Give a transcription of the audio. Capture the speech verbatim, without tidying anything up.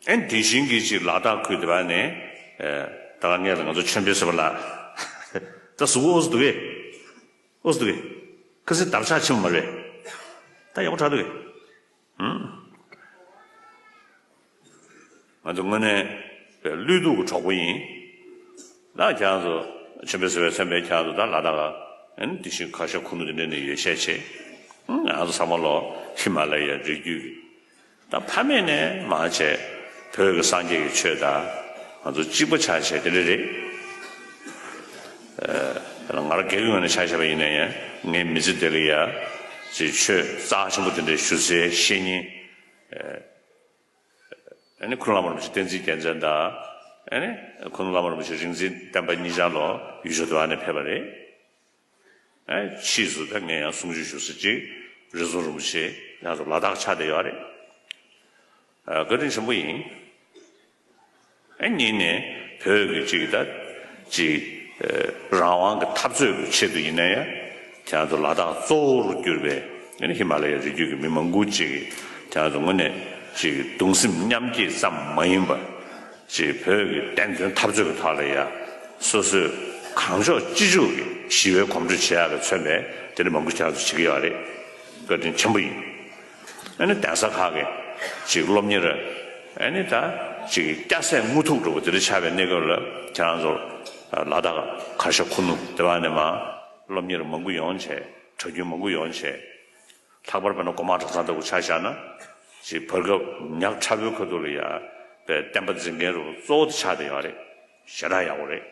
ཨེ་དེ་བཞིན་གྱི་ཅིག་ལ་དྭགས་ཁུལ་དེ་བ་ནས་ཨེ་ད་ག་ངས་ལ་ང་ཚོ་ཆོས་འཕེལ་ཟེར་བ་ལ་ད་གཟུགས་པོ་ཨོ་ཙི་འདུག་གས། ཨོ་ཙི་འདུག་གས། ཁ་སང་དར་ཆགས་ཆེན་པོ་མ་རེད། ད་ཡག་པོ་དྲག་འདུག་གས། ཧུམ། ང་ཚོ་དངོས་གནས་བློས་གཏུག་གི་གྲོགས་པོ་ཡིན། ད་ཁྱེད་རང་ཚོ་ཆོས་འཕེལ་ཟེར་བའི་མཚན་པའི་ཁྱེད་རང་ཚོ་ད་ལ་དྭགས་ཨ་ནི་དེ་བཞིན་ཁ་ཤ་ཁུ་ནུ་དེ་འདྲ་ནས་ཡོད་ཤས་ཆེ། ང་ཚོ་ཚང་མ་ལོ་ཧི་མ་ལ་ཡའི་རི་རྒྱུད་ཀྱི་ད་ཕ་མེས་ནས་མར་བྱས་བོད་ཀྱི་སངས་རྒྱས་ཀྱི་ཆོས་དང་ང་ཚོ་གཅིག་པ་ཆགས་བྱས་དེ་འདྲ་རེད། ང་རང་སྒེར་གྱི་ངོས་ནས་ཆ་བཞག་པ་ཡིན་ན་ཡང་ངའི་མི་ཚེ་འདི་ལ་ཡ་ཅིག་ཆོས་རྩ་ཆེན་པོ་དེ་འདྲའི་ཞུ་སའི་བཤེས་གཉེན། ཨ་ནི་ཁུ་ནུ་བླ་མ་རིན་པོ་ཆེ་བསྟན་འཛིན་རྒྱལ་མཚན་དང་། ཨ་ནི་ཁུ་ནུ་བླ་མ་རིན་པོ་ཆེ་རིག་འཛིན་བསྟན་པ་གཉིས་ཆར་ལོ་ཡུལ་ཕྱོགས་དེ་བ་ནས་ཕེབས་པ་རེད། ཨ་ཕྱིས་སུ་ད་ངས་ཡང་གསུང་ཆོས་ཞུ་ས་ཅིག་རི་ཟུར་རིན་པོ་ཆེ་ཡང་སུ་ལ་དྭགས་ཆགས་བསྡད་ཡོད་རེད། ཨ་བཀའ་དྲིན་ཆེན་པོ་ཡིན། ཨ་གཉིས་ནས་བོད་ཀྱི་ཅིག་ད་ཅིག་རང་དབང་གི་འཐབ་རྩོད་ཀྱི་ཆེད་དུ་ཡིན་ན་ཡང་ཁྱེད་ཚོ་ལ་དྭགས་གཙོ་བོར་གྱུར་པའི་ཨ་ནི་ཧི་མ་ལ་ཡའི་རི་རྒྱུད་ཀྱི་མི་མང་པོ་ཅིག་གིས་ཁྱེད་ཚོ་དངོས་གནས་ཅིག་གདུང་སེམས་མཉམ་སྐྱེད་ཙམ་མ་ཡིན་པར་ཅིག་བོད་ཀྱི་བདེན་དོན་འཐབ་རྩོད་ཀྱི་ཐོག་ལ་ཡང་སོ་སོས་གང་ལྕོགས་ཅི་ལྕོགས་ཀྱིས་ཞི་བའི་གོམ་བགྲོད་བྱེད་ཡག་གི་མཚོན་པའི་དེ་འདྲ་མང་པོ་ཁྱེད་ཚོ་བྱེད་ཀྱི་ཡོད་རེད། བཀའ་དྲིན་ཆེན་པོ་ཡིན། ཨ་ནི་གདན་ས་ཁག་གི་ཅིག་སློབ་གཉེར་ཨ་ནི་ད་ཅིག་སྐྱ་སེར་དངུལ་ཐུག་འགྲོ་བ་དེ་འདྲ་ཆགས་པའི་གནས་སྐབས་ལ་ཁྱེད་རང་ཚོ་ལ་དྭགས་ཁ་ཤ་ཁུ་ནུ་དེ་བ་ནས་མར་སློབ་གཉེར་མང་པོ་ཡོང་བྱས། གྲྭ་རྒྱུན་མང་པོ་ཡོང་བྱས། ལྷག་པར་དཔེར་ན་སྒོ་མང་གྲྭ་ཚང་ལྟ་བུ་ཆ་བཞག་ན་ཅིག་བར་སྐབས་ཉག་ཕྲ་བོའི་ཁ་ཐུག་ལ་ཡ་བའི་བསྟན་པ་འཛིན་མཁན་རུ་གཙོ་བོ་དེ་ཆགས་བསྡད་ཡོད་རེད། ཞེ་དྲག་ཡག་པོ་རེད།